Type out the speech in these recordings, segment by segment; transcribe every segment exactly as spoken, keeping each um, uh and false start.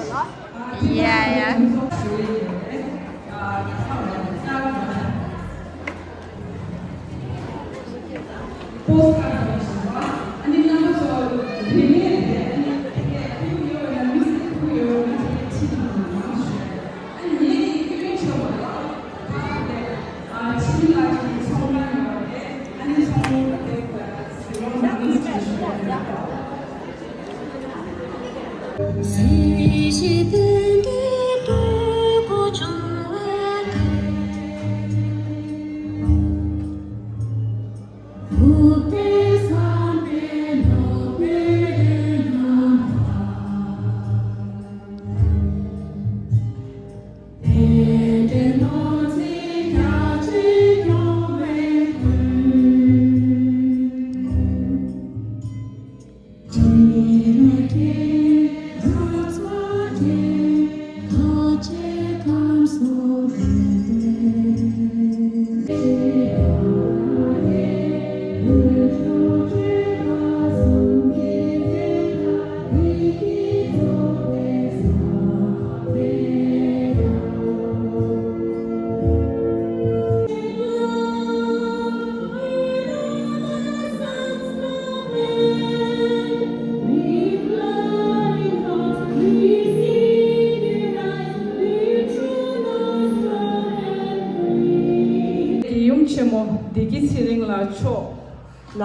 ཡོད་ལ། ཡ་ཡ། རྒྱལ་ཡུམ་ཆེན་མོ་བདེ་སྐྱིད་ཚེ་རིང་ལགས་མཆོག་ལ་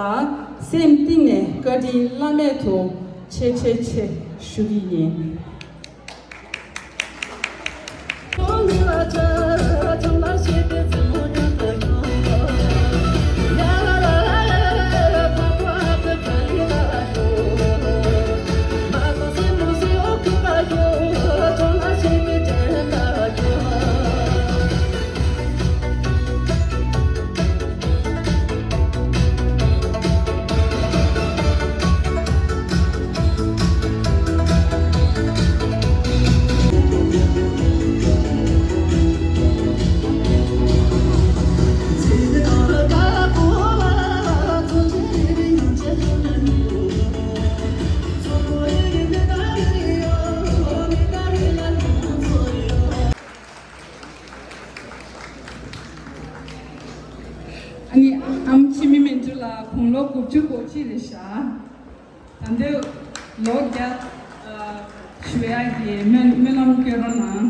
སེམས་གཏིང་ནས་བཀའ་དྲིན་བླ་མེད་དུ་ཆེ་ཆེ་ཆེ་ཞུ་གི་ཡིན། ཨ་ནི་ཨམ་ཆི་མི་མན་ཇུ་ལགས་དགུང་ལོ་དགུ་བཅུ་གོ་གཅིག་རེད་ཤག་ད་འདི་ལོ་བརྒྱ་ཞུ་ཡག་གི་སྨོན་སྨོན་ལམ་སྐྱོན་རོགས་གནང་།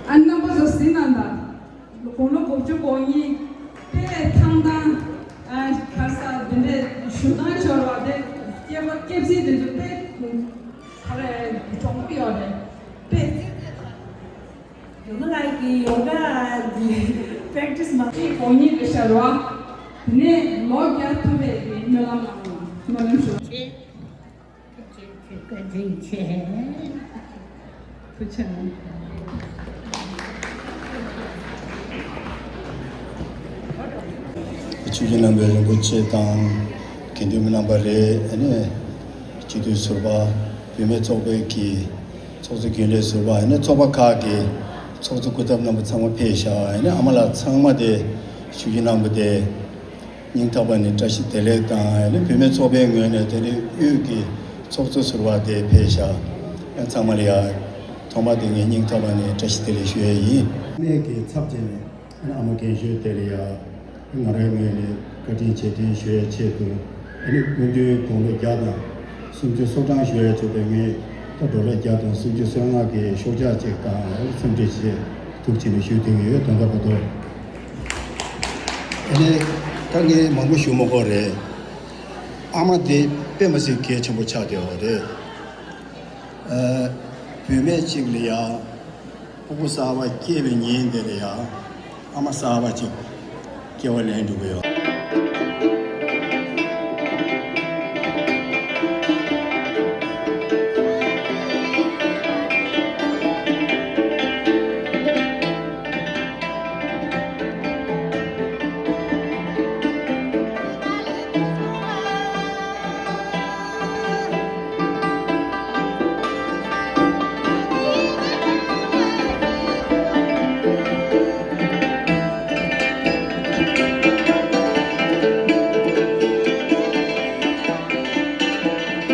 ཨ་རྣམ་པ་ཚོ་གཟིགས་གནང་དང་། དགུང་ལོ་དགུ་བཅུ་གོ་གཉིས་དཔེ་ཐང་ཐང་། ཨ་ག་ས་དེ་འདྲའི་ཞུ་སྟངས་འཆོར་བ་དེ་སྐྱེས་པ་སྐྱེས་ཚེ་དེ་ཚོ་དཔེ་ག་རེ་གྲོང་པོ་ཡོད་རེད་དཔེ། ཡོ་ག་ལགས་ཀྱིས་ཡོ་ག་འདི་པེག་ཊི་སི་མ་གཅིག་གོ་གཉིས་དེ་ཤར་བ་དེ་ནས་ལོ་བརྒྱ་ཐུབ་པའི་གི་སྨོན་ལམ་གནང་བ་སྨོན་ལམ་ཞུ། བཀའ་དྲིན་ཆེ། ཐུགས་རྗེ་གནང་། ཆོས་རྗེ་རྣམ་པའི་རིན་པོ་ཆེ་དང་དགེ་འདུན་པ་རྣམ་པ་རེད། ཨ་ནི་སྤྱི་འཐུས་ཟུར་པ། བུད་མེད་ཚོགས་པའི་གི་ཚོགས་གཙོ་རྒྱུན་ལས་ཟུར་པ། ཨ་ནི་ཚོགས་པ་ཁག་གི་ཚོགས་གཙོ་སྐུ་ཚབ་རྣམ་པ་ཚང་མ་ཕེབས་ཤག་ཨ་ནི་ཨ་མ་ལགས་ཚང་མ་དེ་ཆོས་རྗེ་རྣམ་པ་དེ་སྙིང་ཐག་པ་ནས་བཀྲ་ཤིས་བདེ་ལེགས་དང་། ཨ་ནི་བུད་མེད་ཚོགས་པའི་ངོས་ནས་དེ་རིང་དབུས་ཀྱི་ཚོགས་གཙོ་ཟུར་པ་དེ་ཕེབས་ཤག་ཨ་ཚང་མ་ལ་ཡ་ཐོག་མ་དེ་ངས་སྙིང་ཐག་པ་ནས་བཀྲ་ཤིས་བདེ་ལེགས་ཞུ་ཡས་ཡིན། ནས་ཀྱི་ཚབ་བྱས་ནས། ཨ་ནི་ཨ་མ་རྒན་གཞོན་དེ་ལ་ཡ། ང་རའི་ངོས་ནས་བཀའ་དྲིན་རྗེས་དྲན་ཞུ་ཡའི་ཆེད་དུ། ཨ་ནི་སྨོན་འདུན་དགུང་ལོ་བརྒྱ་དང་སུམ་ཅུ་སོ་གྲངས་ཞུ་ཡའི་ཆེད་དུ་ངས་ད་ཌོ་ལར་བརྒྱ་དང་སུམ་ཅུ་སོ་ལྔ་གི་ཤོག་ཆག་ཅིག་དང་འཚམས་འདྲི་ཆེད་ཐུགས་ཆེ་ནས་ཞུ་འདོད་ཡོད། དོན་དག་པ་དོ། ཨ་ནི་ད་ངས་མང་པོ་ཞུ་མ་དགོས་རེད། ཨ་མ་དེ་དཔེ་མ་སྲིད་གལ་ཆེན་པོ་ཆགས་བསྡད་པ་རེད། ཨ། བུད་མེད་ཅིག་ལ་ཡ། ཕྲུ་གུ་གསར་པ་སྐྱེས་པའི་ཉིན་དེ་ལ་ཡ། ཨ་མ་གསར་པ་ཅིག་སྐྱེ་བ་ལེན་འགྲོ་གི་ཡོད།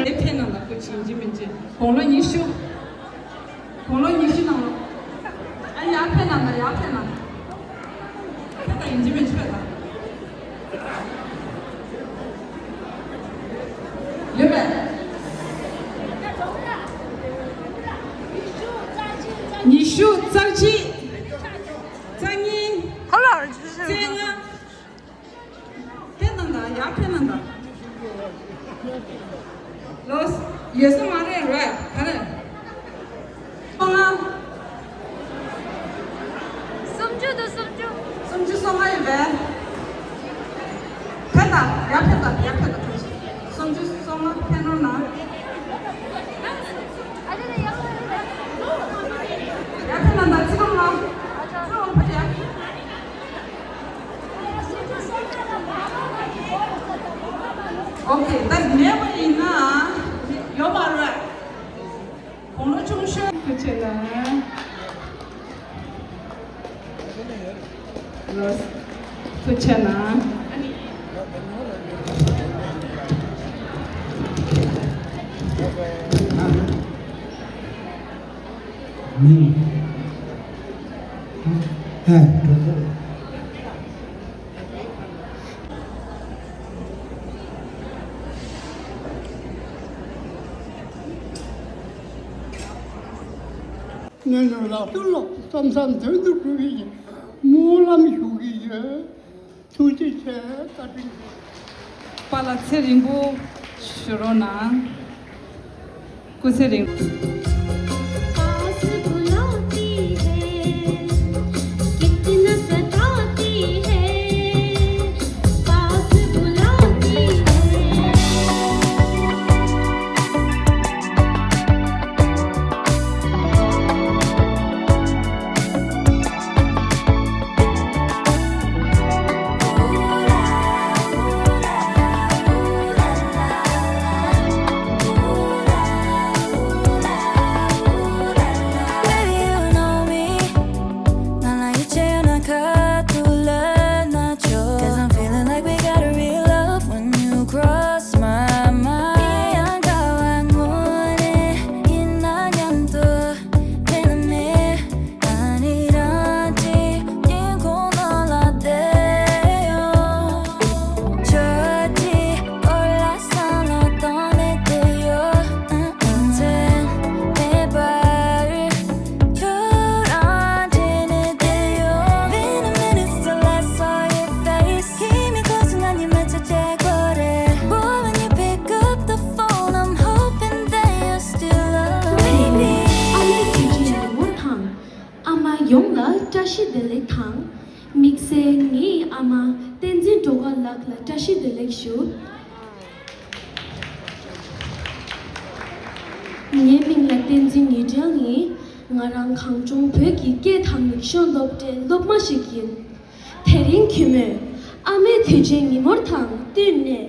དེ་ཕན་ནང་ལ་ཁོ་ཕྱིན་གྱི་མིན་གྱི་དགུང་ལོ་ཉི་ཤུ། དགུང་ལོ་ཉི་ཤུ་ནང་ལ། ཨ་ཡར་ཕེབས་ན་ན་ཡར་ཕེབས་ན། ཕེབས་ད་ཡིན་གྱི་མིན་ཕེབས་ད། ཡོད་པས། ཉི་ཤུ་རྩ་གཅིག་རྩ་གཉིས། ཧ་ལ། རྩ་ལྔ། ཕེབས་ན་ད་ཡར་ཕེབས་ན་ད། ལོས། ཡོད་ས་མ་རེད་རེད་ག་རེ། སོ་ལྔ། སུམ་ཅུ་དང་སུམ་ཅུ། སུམ་ཅུ་སོ་ལྔ་ཡོད་པས། ཕེབས་ད་ཡར་ཕེབས་ད་ཡར་ཕེབས་ད། སུམ་ཅུ་སོ་ལྔ་ཕེབས་རོགས་གནང་། ཡར་ཕེབས་ན་ད་ཚིག་རོགས་གནང་། ཚིག་རོགས་ཕེབས་ཡ། ཨོ་ཁེ། ད་མེད་པ་ཡིན་ན་ཡོད་མ་རེད། དགུང་ལོ་ཆུང་ཤོས་ཐུགས་རྗེ་གནང་། ཐུགས་རྗེ་གནང་། མིང་། ཨ། གྲོགས་པོ། སྔོན་ལ་ལག་ཏུ་ལོག་བསམ་བསམ་དོན་དུ་འགྲོ་བའི་སྨོན་ལམ་ཞུ་གི་ཡོད། ཐུགས་རྗེ་ཆེ། བཀའ་དྲིན་ཆེ། པཱ་ལགས་ཚེ་རིང་པོ་བཞུགས་རོགས་གནང་། སྐུ་ཚེ་རིང་། पास बुलाती है, कितना सताती है, पास बुलाती है। Baby, you know me. 난 이제 나 가둘래 나죠. Cause I'm feeling like we got a real love when you cross my mind. 이 안가왕 오래 있나냐도 내 맘에 아니란지 인고 놀라대요. 저지 올라서 너 떠내대요. 인생 내 발을 ཨ་མ་ཡོངས་ལ་བཀྲ་ཤིས་བདེ་ལེགས་དང་། དམིགས་བསལ་ངའི་ཨ་མ་བསྟན་འཛིན་སྒྲོལ་དཀར་ལགས་ལ་བཀྲ་ཤིས་བདེ་ལེགས་ཞུ། ངའི་མིང་ལ་བསྟན་འཛིན་ཉི་སྒྲོན་ཡིན། ང་རང་གངས་ལྗོངས་བོད་ཀྱི་སྐད་དང་རིག་གཞུང་སློབ་གྲྭའི་སློབ་མ་ཞིག་ཡིན། དེ་རིང་གུས་མོས་ ཨ་མའི་དུས་ཆེན་ཉིན་མོར་དང་བསྟུན་ནས།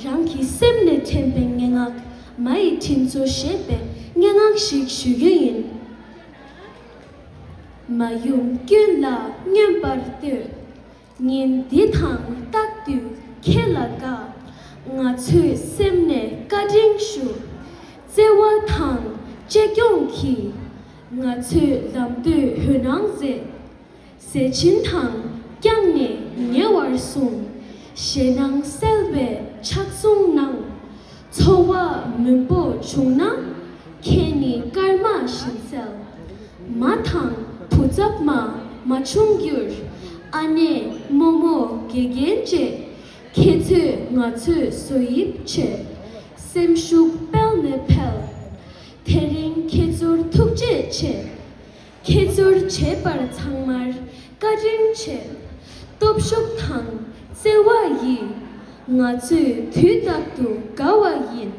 རང་གི་སེམས་ནས་དྲན་པའི་སྙན་ངག་མ་ཡི་དྲིན་གཟོ་ཞེས་པའི་སྙན་ངག་ཞིག་ཞུ་རྒྱུ་ཡིན། མ་ཡུམ་ཀུན་ལ་སྙན་པར་བསྟོད། ཉིན་འདི་དང་རྟག་ཏུ་ཁྱེད་ལ་དགའ། ང་ཚོའི་སེམས་ནས་བཀའ་དྲིན་ཞུ། བརྩེ་བ་དང་གཅེས་སྐྱོང་གིས། ང་ཚོའི་ལམ་སྟོན་འོད་སྣང་མཛད། ཟས་སྦྱིན་དང་བསྐྱངས་ནས་ཉེ་བར་བཟུང་། ཞེད་སྣང་སེལ་བའི་ཕྱག་ཟུང་གནང་། ཚོར་བ་མུན་པོ་བྱུང་ན། ཁྱེད་ནི་སྐར་མ་བཞིན་གསལ། མ་དང་བུ་ཚབ་མ་མ་བྱུང་འགྱུར། ཨ་ནེ་རྨོ་མོ་དགེ་རྒན་བཅས། ཁྱེད་ཚོས་ང་ཚོའི་བཟོ་དབྱིབས་ཆེ། སེམས་ཤུགས་འཕེལ་ནས་འཕེལ། དེ་རིང་ཁྱེད་ཚོར་ཐུགས་རྗེ་ཆེ། ཁྱེད་ཚོར་བྱས་པར་ཚང་མར་བཀའ་དྲིན་ཆེ། སྟོབས་ཤུགས་དང་བརྩེ་བ་ཡིས། ང་ཚོས་དུས་རྟག་ཏུ་དགའ་བ་ཡིན།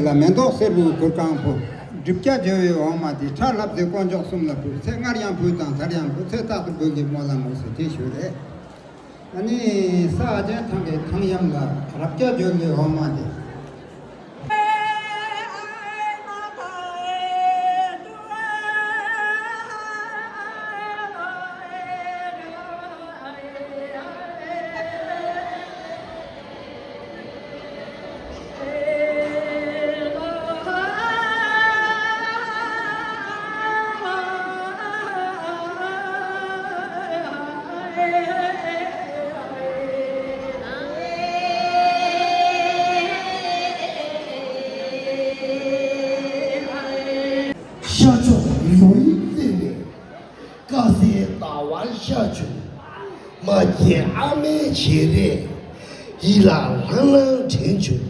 ལ་མེ་ཏོག་སེར་པོའི་གུར་ཁང་བུ། སྒྲིབ་བྱ་སྦྱོང་བའི་འོ་མ་དེ། ཁྲག་ལྷབ་ཚེ་དཀོན་མཆོག་གསུམ་ལ་ཕུལ། ཚེ་སྔར་ཡང་ཕུལ་དང་ད་ཡང་ཕུལ། ཚེ་རྟག་ཏུ་འབུལ་གྱི་སྨོན་ལམ་འོ་ཟེར་དེ་ཞུ་རེད། ཨ་ནི་ས་ཨ་ཅན་ཐང་གི་ཐང་ཡམ་ལ་རབ་བྱ་སྦྱོང་བའི་འོ་མ་དེ། ཤར་ཕྱོགས་ལོ་ཡི་རྩེ་ནས། དཀར་གསལ་ཟླ་བ་ཤར་བྱུང་། མ་བརྒྱད་ཨ་མའི་བྱེད་རེས། ཡིད་ལ་ལྷང་ལྷང་དྲན་བྱུང་།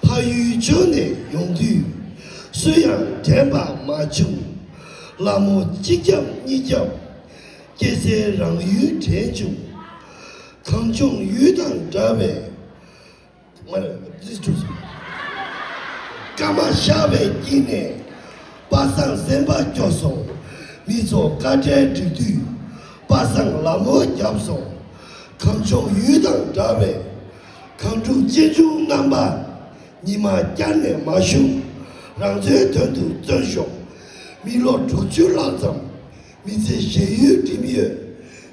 ཕ་ཡུལ་ཕྱོགས་ནས་ཡོང་དུས། སུ་ཡང་དྲན་པ་མ་བྱུང་། ལ་མོ་གཅིག་རྒྱབ་གཉིས་རྒྱབ། སྐྱེ་སའི་རང་ཡུལ་དྲན་བྱུང་། གངས་ལྗོངས་ཡུལ་དང་འདྲ་བའི། མ་རེད། This is true. སྐར་མ་ཤར་བའི་དཀྱིལ་ནས། པ་སངས་སེམས་པ་སྐྱོ་སོང་། མི་ཚོ་དཀའ་བྲལ་སྒྲིག་དུས། པ་སངས་ལ་མོ་བརྒྱབ་སོང་། གངས་ལྗོངས་ཡུལ་དང་འདྲ་བའི། གངས་ཕྲུག་གཅེན་གཅུང་རྣམ་པ། ཉི་མ་བསྐྱར་ནས་མ་བཞུགས། རང་ཚོའི་དོན་དུ་བརྩོན་ཤོག་མི་ལོ་དྲུག་ཅུ་ལྷག་ཙམ། མི་ཚེ་གཞན་ཡུལ་འགྲིམ་ཡོད།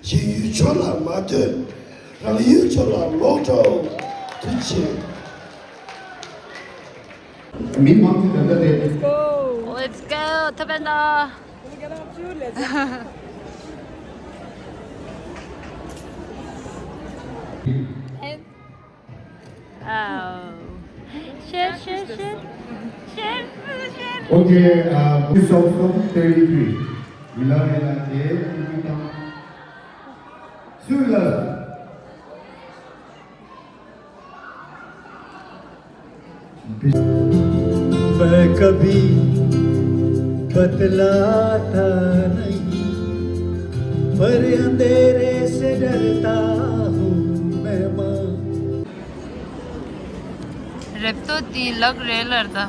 གཞན་ཡུལ་ཕྱོགས་ལ་མ་ཐོན། རང་ཡུལ་ཕྱོགས་ལ་ལོག་འགྲོ། ཐུགས་རྗེ་ཆེ། མི་མང་ཚོས་ད་ལྟ་དེ། Let's go. Let's go. ཐུབ་པ་ན། Can we get up too? Let's go. And Oh. Share, share, share. Share, share. Okay, uh, this is also thirty-three. Mila, Mila, eh, Sula. मैं कभी बतलाता नहीं, पर अंधेरे से डरता हूँ मैं माँ। Repto ti lak re lar da.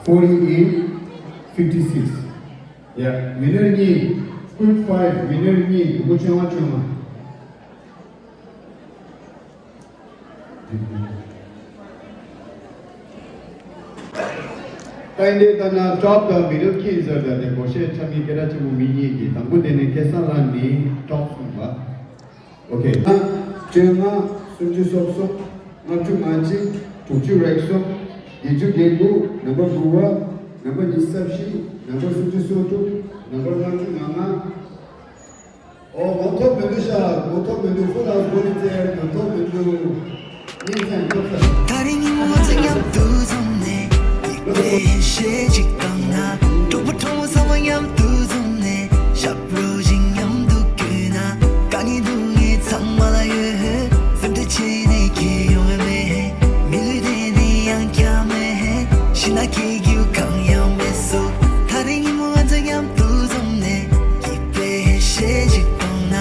Forty-eight fifty-six. Yeah, minute ni, quick five, minute ni, bu chang chang. ད་འདི་ལྟ་ན་top དང་middle ཁྱེད་ཟེར་ད་དེ་གོ་ཤེས་ཆ་མི་སྐད་གྲགས་ཆེན་པོ་མི་གཉིས་ཀྱི་དང་པོ་དེ་ནི་སྐལ་བཟང་ལགས་ནི་top གསུངས་པ། Okay. ལྔ། བཅོ་ལྔ། སུམ་ཅུ་སོ་གསུམ། ལྔ་བཅུ་ང་གཅིག། དྲུག་ཅུ་རེ་གསུམ། བརྒྱད་ཅུ་གྱ་དགུ། ནམ་བར་དགུ་བ། ནམ་བར་ཉི་ཤུ་རྩ་བཞི། ནམ་བར་སུམ་ཅུ་སོ་དྲུག། ནམ་བར་ལྔ་བཅུ་ང་ལྔ། ཨོ། ངོ་ཐོག་མི་འདུག་ཤག་ངོ་ཐོག་མི་འདུག་ཧྥུ་ལགས་སྒོ་ནས་བཙལ། ངོ་ཐོག་མི་འདུག་གཉིས་ཚན་ཐོབ་ས། ད་རིང་ཉིན་མོ་ཚང་མཉམ་དུ་འཛོམས་ནས། ཡིད་བདེ་ཞེ་གཅིག་བཏང་ན། གྲོགས་པོ་གྲོགས་མོ་ཚང་མ་མཉམ་དུ་འཛོམས་ནས། ཞབས་བྲོ་ཞིག་མཉམ་དུ་བརྐྱངས་ན། དཀའ་ངལ་སྡུག་བསྔལ་ཚང་མ་ལ་ཡོད། སེམས་ཁྲལ་བྱས་ནས་ཁྱེད་ཡོང་བ་མེད། མི་ལུས་དེ་ནི་ཡང་བསྐྱར་མེད། ཤི་ན་ཁྱེད་ཀྱི་གང་ཡང་མེད་སོ། ད་རིང་ཉིན་མོ་ང་ཚོ་མཉམ་དུ་འཛོམས་ནས། ཡིད་བདེ་ཞེ་གཅིག་བཏང་ན།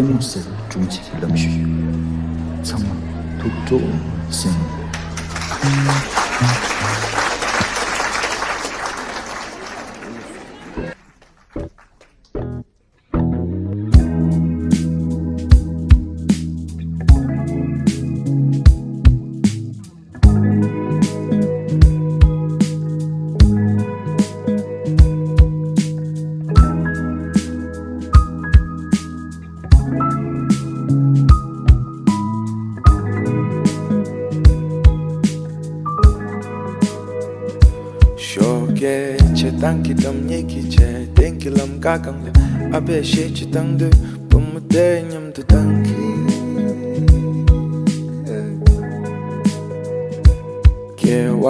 ལྟད་མོ་ཟེར་སྒྲུང་གཅིག་གི་ལམ་ཞུས་ཡོད། ཚང་མ་ཐུགས་སྤྲོ་གསན་རོགས། ཞོགས་ཀས་ཆེ་ཐང་གི་འགྲམ་ཉེ་གི་ཆེ་སྟེང་གི་ལམ་ཀ་གང་ལ་ཨ་ཕས་གཞས་ཅིག་བཏང་དུས་བུ་མོ་དེ་མཉམ་དུ་བཏང་གི། སྐྱེ་བ་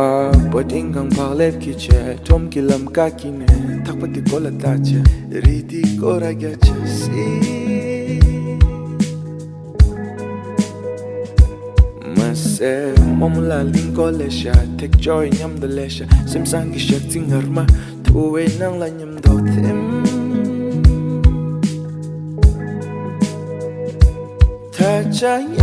པོ་ཏིང་གང་བག་ལེབ་ཀྱི་ཆེ་ཁྲོམ་གྱི་ལམ་ཀ་གི་ནས་ཐག་པ་དེ་གོ་ལ་བཏགས་ཆེ་རི་དེ་སྐོར་ར་རྒྱ་ཆེ་སི། མ་སེ་མོ་མོ་ལ་ལིང་གོ་ལེ་ཤ་ཐེག་ཅོ་ཡི་མཉམ་དུ་ལེ་ཤ་སེམས་སང་གི་ཞག་ཚི་ངར་མ་ཐུ་བའི་ནང་ལ་མཉམ་དུ་ཐིམ། ད་ཆ་ངས་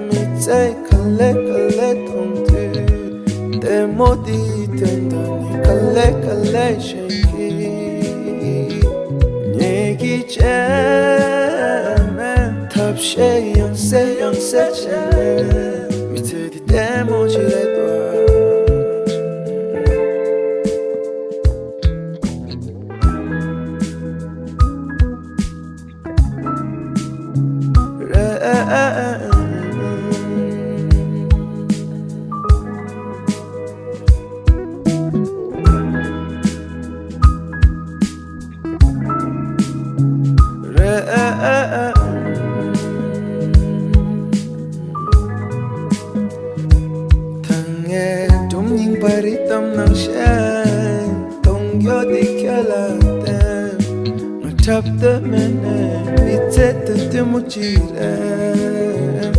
མི་ཚེ་ག་ལེ་ག་ལེ་གཏོང་དུས་ལྟད་མོ་འདིའི་དོན་དུ་ནི་ག་ལེ་ག་ལེ་ཞིག་གིས་ངེད་ཀྱི་ཆེ་མེད་ཐབས་ཤེས་ཡང་སེ་ཡང་སེ་བྱས་མི་ཚེ་འདི་ལྟད་མོ་ཞིག་རེད་དོ། ད་ངས་སྒྲུང་རྙིང་པ་རི་གཏམ་ནང་བཤད་གཏོང་རྒྱུ་དེ་ཁྱོད་ལ་བསྟན། ང་འཁྲབ་སྟོན་མེད་ནས་མི་ཚེ་དེ་ལྟད་མོ་ཅིག་རེད།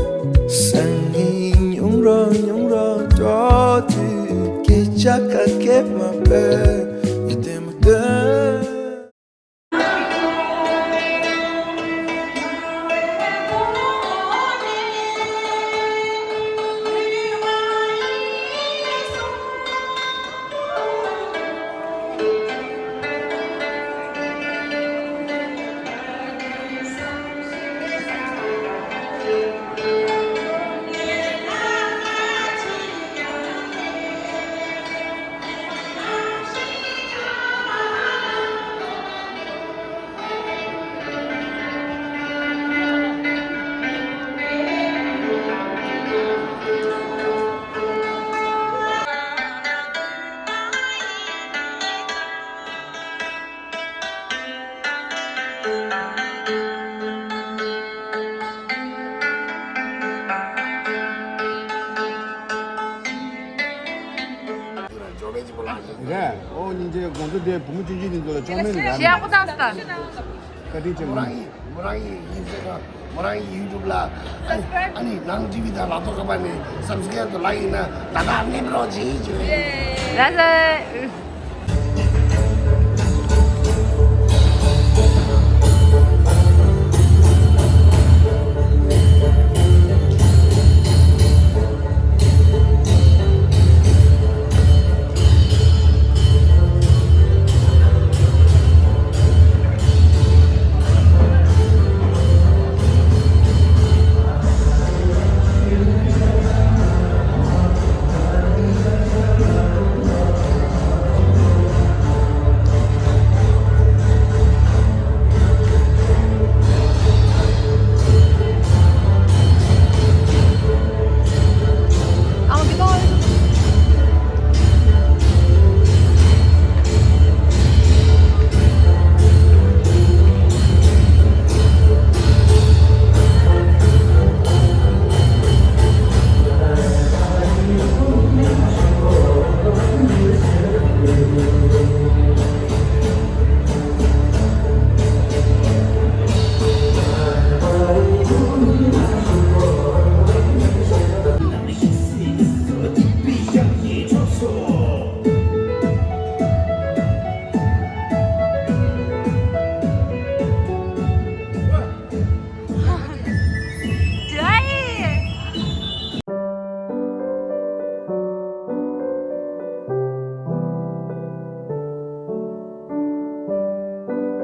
སང་ཉིན་ཉུང་རོ་ཉུང་རོ་འགྲོ་དུས་སྐད་ཆ་ག་གེ་མ་སྤེལ་ཡིན་ལྟད་མོ་སྟོན། རེད། ཨོ་སྙིང་རྗེ། དགོང་དྲོ་དེ་བུ་མོ་ཆུང་ཆུང་དེ་ཚོ་ལ་ཅོག་མེད་ནི་ར་ཞེ་ཡག་པོ་བཏང་སྟ། བཀའ་དྲིན་ཆེ། མོ་རང་ཡིན་མོ་རང་ཡིན་ཡིན་ཟེར་ག་མོ་རང་ཡིན་ཡུ་ཊུབ་ལ་ཨ་ནི་ནང་ཊི་བི་དང་ལག་ཐོག་ཁ་པར་ནས་སབ་སི་ཀེ་རབ་དུ་ལ་ཡིན་ན་ད་ད་ནེམ་རོགས་བྱེད་ཅིག་རེད། ལ་ས།